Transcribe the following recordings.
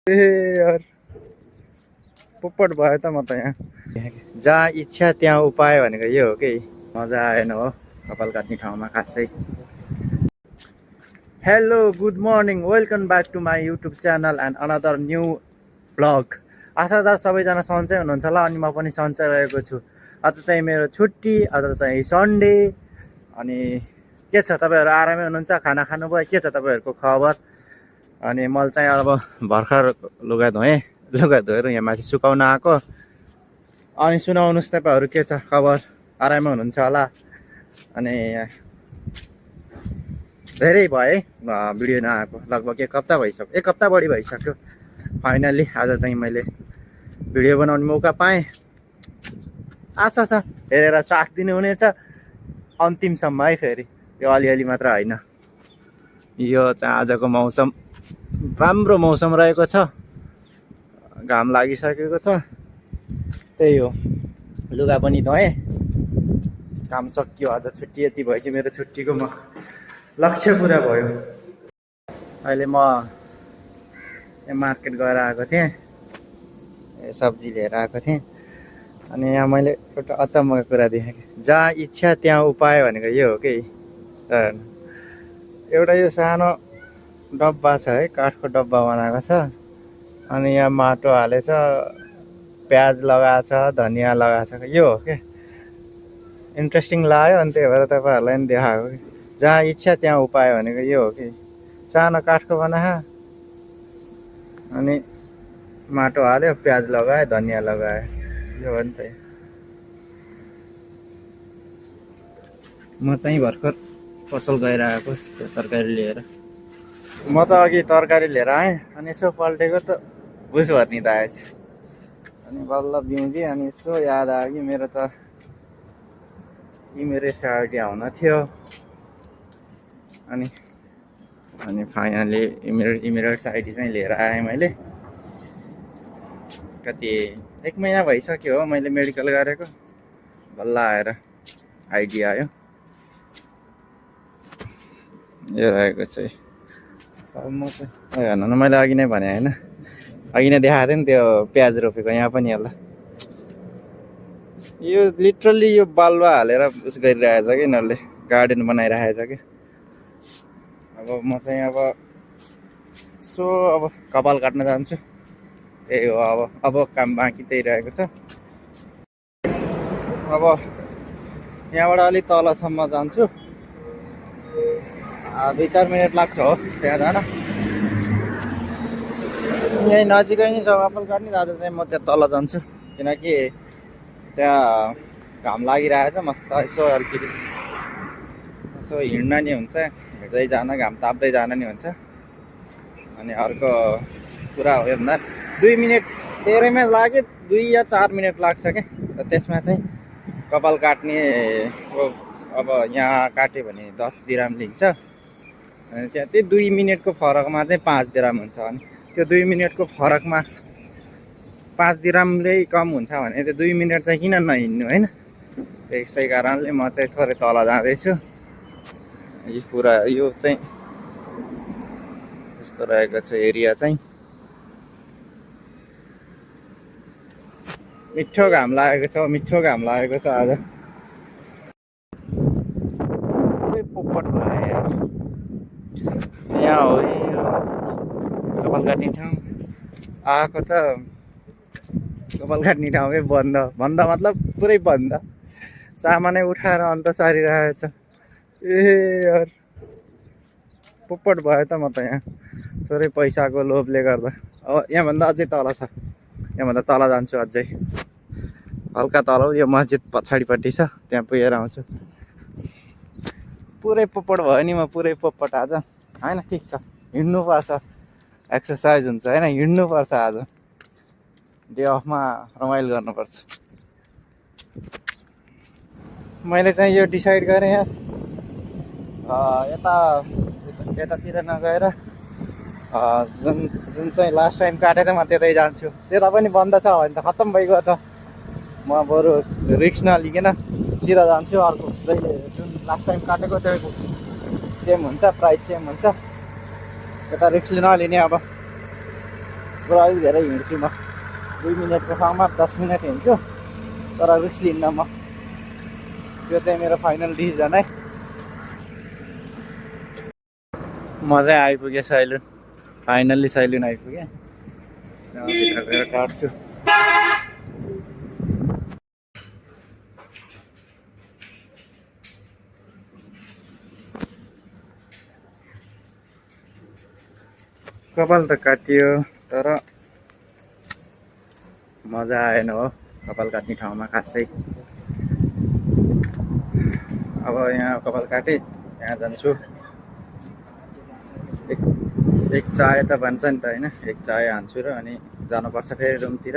ए यार पोपट भयो त म त यहाँ जहाँ इच्छा त्यहाँ उपाय भनेको यो हो कि मजा आएन हो कपाल काट्ने ठाउँमा खासै। Hello good morning welcome back to my YouTube channel and another new blog. आशा छ सबैजना सन्चै हुनुहुन्छ होला अनि म पनि सन्चै रहेको छु। आज चाहिँ मेरो छुट्टी, आज चाहिँ सन्डे। अनि के छ तपाईँहरू आरामै हुनुहुन्छ? खाना खानुभयो? के छ तपाईँहरूको खबर? अनि मैले चाहिँ अब भर्खर लुगा धोएर यहाँ माथि सुकाउन आएको। अनि सुनाउनुहोस् तपाईँहरू के छ खबर? आरामै हुनुहुन्छ होला। अनि धेरै भयो है भिडियो नआएको, लगभग एक हप्ता बढी भइसक्यो। फाइनल्ली आज चाहिँ मैले भिडियो बनाउने मौका पाएँ। आशा छ हेरेर साथ दिनुहुनेछ अन्तिमसम्म है। फेरि यो अलिअलि मात्र होइन, यो चाहिँ आजको मौसम राम्रो मौसम रहेको छ, घाम लागिसकेको छ। त्यही हो, लुगा पनि धोएँ, काम सकियो। आज छुट्टी यति भएपछि मेरो छुट्टीको म लक्ष्य पुरा भयो। अहिले म मार्केट गएर आएको थिएँ, सब्जी लिएर आएको थिएँ। अनि यहाँ मैले एउटा अचम्मको कुरा देखेँ कि जहाँ इच्छा त्यहाँ उपाय भनेको यो हो कि। एउटा यो सानो डब्बा छ है, काठको डब्बा बनाएको छ। अनि यहाँ माटो हालेछ, प्याज लगाएको छ, धनियाँ लगाएको छ, यो हो के। इन्ट्रेस्टिङ लाग्यो अनि त्यही भएर तपाईँहरूलाई पनि देखाएको कि जहाँ इच्छा त्यहाँ उपाय भनेको यो हो कि। सानो काठको बनायो, अनि माटो हाल्यो, प्याज लगायो, धनियाँ लगायो, यो हो नि त। म चाहिँ भर्खर पसल गएर आएको तरकारी लिएर। म त अघि तरकारी लिएर आएँ अनि यसो पल्टेको त भुस भर्नी त आएछ। अनि बल्ल बिउजी अनि यसो याद आयो कि मेरो त इमेरेज साडी आउन थियो। अनि फाइनली इमेरेज आइडी चाहिँ लिएर आएँ मैले। कति 1 महिना भइसक्यो हो मैले मेडिकल गरेको, बल्ल आएर आइडी आयो। यो रहेको चाहिँ अब म चाहिँ हेर्नु न, मैले अघि नै भने होइन, अघि नै देखाएको थिएँ नि त्यो प्याज रोपेको। यहाँ पनि होला, यो लिटरल्ली यो बालुवा हालेर उस गरिरहेछ कि यिनीहरूले, गार्डन बनाइरहेछ कि। अब म चाहिँ अब यसो अब कपाल काट्न जान्छु। त्यही हो, अब काम बाँकी त्यही रहेको छ। अब यहाँबाट अलिक तलसम्म जान्छु, 2-4 मिनट लाग्छ हो त्यहाँ जान। यहीँ नजिकै नै छ कपाल काट्ने। आज चाहिँ म त्यहाँ तल जान्छु किनकि त्यहाँ घाम लागिरहेछ मस्त। यसो अलिकति यसो हिँड्न नि हुन्छ, हिँड्दै जान, घाम ताप्दै जान नि हुन्छ। अनि अर्को कुरा हो भन्दा 2 मिनट धेरैमा लाग्यो, 2 या 4 मिनट लाग्छ क्या। त्यसमा चाहिँ कपाल काट्ने अब यहाँ काट्यो भने 10 दिराम लिन्छ। अनि त्यहाँ त्यो 2 मिनटको फरकमा चाहिँ 5 दिराम हुन्छ। अनि त्यो 2 मिनटको फरकमा 5 दिरामले कम हुन्छ भने त्यो 2 मिनट चाहिँ किन नहिँड्नु होइन। त्यसै कारणले म चाहिँ थोरै तल जाँदैछु। यो पुरा यो चाहिँ यस्तो रहेको छ एरिया चाहिँ। मिठो घाम लागेको छ आज। पोपट भयो यार, यहाँ हो यो कपाल काट्ने ठाउँ। आएको त कपाल काट्ने ठाउँमै बन्द मतलब पुरै बन्द, सामानै उठाएर अन्त सारिरहेछ। ए यार पोपट भयो त म त यहाँ, थोरै पैसाको लोभले गर्दा। अब यहाँभन्दा अझै तल छ, यहाँभन्दा तल जान्छु, अझै हल्का तल यो मस्जिद पछाडिपट्टि छ, त्यहाँ पुगेर आउँछु। पुरै पोपट भयो नि म, पुरै पोपट आज होइन। ठिक छ, हिँड्नुपर्छ, एक्सर्साइज हुन्छ होइन, हिँड्नुपर्छ। आज डे अफमा रमाइलो गर्नुपर्छ। मैले चाहिँ यो डिसाइड गरेँ यार, यतातिर नगएर जुन चाहिँ लास्ट टाइम काटेँ त म त्यतै जान्छु। त्यता पनि बन्द छ भने त खत्तम भइगयो त। म बरु रिक्स नलिकन सिधा जान्छु। अर्को जहिले जुन लास्ट टाइम काटेको त्यो सेम हुन्छ, प्राइस सेम हुन्छ। यता रिक्स नलिने। अब बरु अलिक धेरै हिँड्छु म 2 मिनटको ठाउँमा 10 मिनट हिँड्छु तर रिस्क लिन्न म त्यो चाहिँ मेरो फाइनल डिसिजन है म चाहिँ आइपुगेँ सैलुन फाइनल्ली सैलुन आइपुगेँ भित्र गएर काट्छु कपाल त काटियो तर मजा आएन हो कपाल काट्ने ठाउँमा खासै अब यहाँ कपाल काटे यहाँ जान्छु एक चाय त भन्छ नि त होइन एक चाय हान्छु र अनि जानुपर्छ फेरि रुमतिर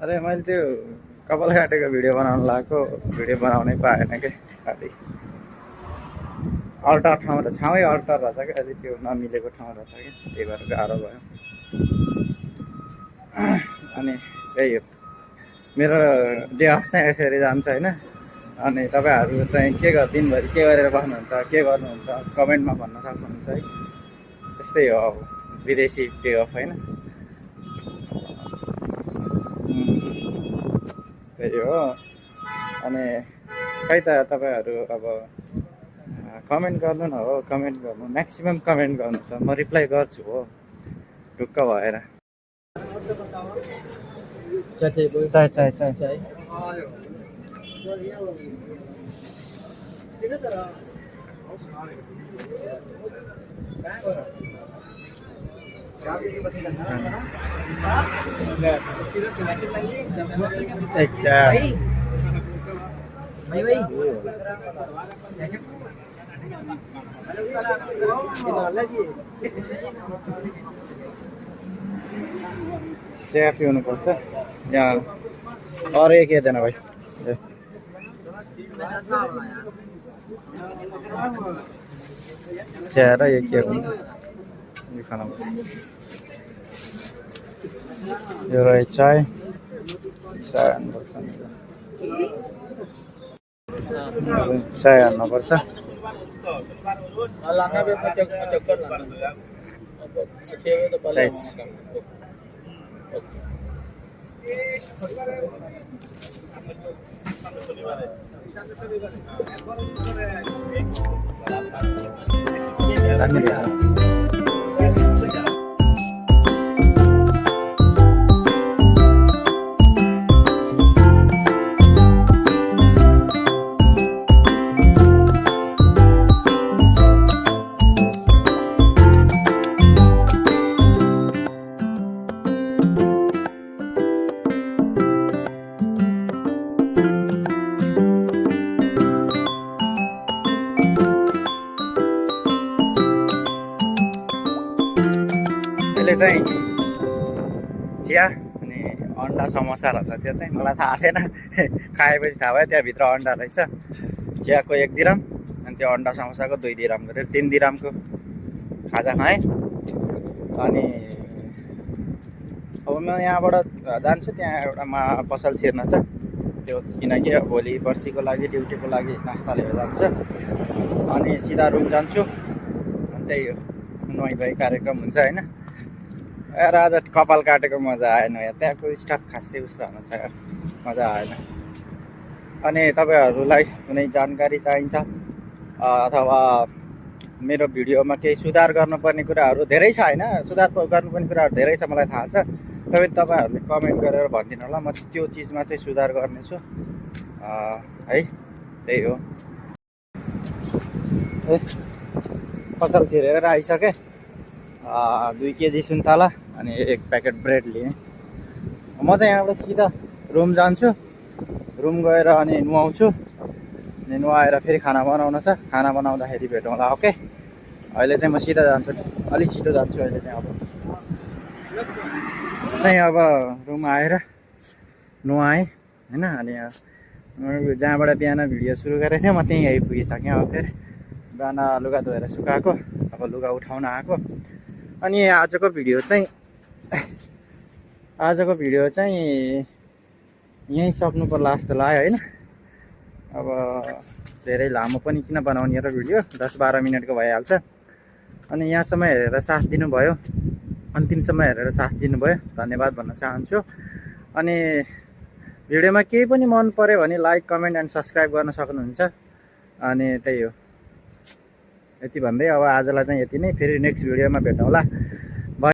अरे मैले त्यो कपाल काटेको भिडियो बनाउनु लगाएको भिडियो बनाउनै पाएन के खालि अल्टर ठाउँै अल्टर रहेछ क्या अलि त्यो नमिलेको ठाउँ रहेछ क्या त्यही भएर गाह्रो भयो अनि त्यही हो मेरो डे अफ चाहिँ यसरी जान्छ होइन अनि तपाईँहरू चाहिँ के दिनभरि के गरेर बस्नुहुन्छ के गर्नुहुन्छ कमेन्टमा भन्न सक्नुहुन्छ है त्यस्तै हो अब विदेशी डे अफ होइन त्यही हो अनि खै त तपाईँहरू अब कमेन्ट गर्नु न हो कमेन्ट गर्नु म्याक्सिमम् कमेन्ट गर्नु त म रिप्लाई गर्छु हो ढुक्क भएर चाय चाय चाय चाय एक चाय चिया पिउनुपर्छ यहाँ अरू एक दिएन भाइ चिया र एक के हुनु यो खानुपर्छ यो रहेछ चाय चाय हान्नुपर्छ चाय हान्नुपर्छ चाहिँ चिया अनि अन्डा समोसा रहेछ त्यो चाहिँ मलाई थाहा थिएन खाएपछि थाहा भयो त्यहाँभित्र अन्डा रहेछ चियाको 1 दिराम अनि त्यो अन्डा समोसाको 2 दिराम गरेर 3 दिरामको खाजा खाएँ अनि अब म यहाँबाट जान्छु त्यहाँ एउटा पसल छिर्न छ त्यो किनकि भोलि पर्सिको लागि ड्युटीको लागि नास्ता लिएर जान्छ अनि सिधा रुम जान्छु अनि त्यही हो नुहाइ धुवाइ कार्यक्रम हुन्छ होइन यार आज कपाल काटेको मजा आएन यार त्यहाँको स्टाफ खासै उस रहन छ यार मजा आएन अनि तपाईँहरूलाई कुनै जानकारी चाहिन्छ अथवा मेरो भिडियोमा केही सुधार गर्नुपर्ने कुराहरू धेरै छ होइन सुधार गर्नुपर्ने कुराहरू धेरै छ मलाई थाहा छ तपाईँहरूले कमेन्ट गरेर भनिदिनु होला म त्यो चिजमा चाहिँ सुधार गर्नेछु है त्यही हो पसल छिरेर आइसकेँ 2 केजी सुन्तला अनि 1 प्याकेट ब्रेड लिएँ म चाहिँ यहाँबाट सिधा रुम जान्छु रुम गएर अनि नुहाउँछु अनि नुहाएर फेरि खाना बनाउन छ खाना बनाउँदाखेरि भेटौँला ओके अहिले चाहिँ म सिधा जान्छु अलिक छिटो जान्छु अहिले चाहिँ अब रुम आएर नुहाएँ होइन अनि जहाँबाट बिहान भिडियो सुरु गरेको थिएँ म त्यहीँ आइपुगिसकेँ अब फेरि बिहान लुगा धोएर सुकाएको अब लुगा उठाउन आएको अनि आजको भिडियो चाहिँ यहीँ सक्नु पर्ला जस्तो लाग्यो होइन अब धेरै लामो पनि किन बनाउने र भिडियो 10-12 मिनटको भइहाल्छ अनि यहाँसम्म हेरेर साथ दिनुभयो, अन्तिमसम्म हेरेर साथ दिनुभयो, धन्यवाद भन्न चाहन्छु। अनि भिडियोमा केही पनि मन पर्यो भने लाइक कमेन्ट एन्ड सब्सक्राइब गर्न सक्नुहुन्छ। अनि त्यही हो, यति भन्दै अब आजलाई चाहिँ यति नै, फेरि नेक्स्ट भिडियोमा भेटौँला।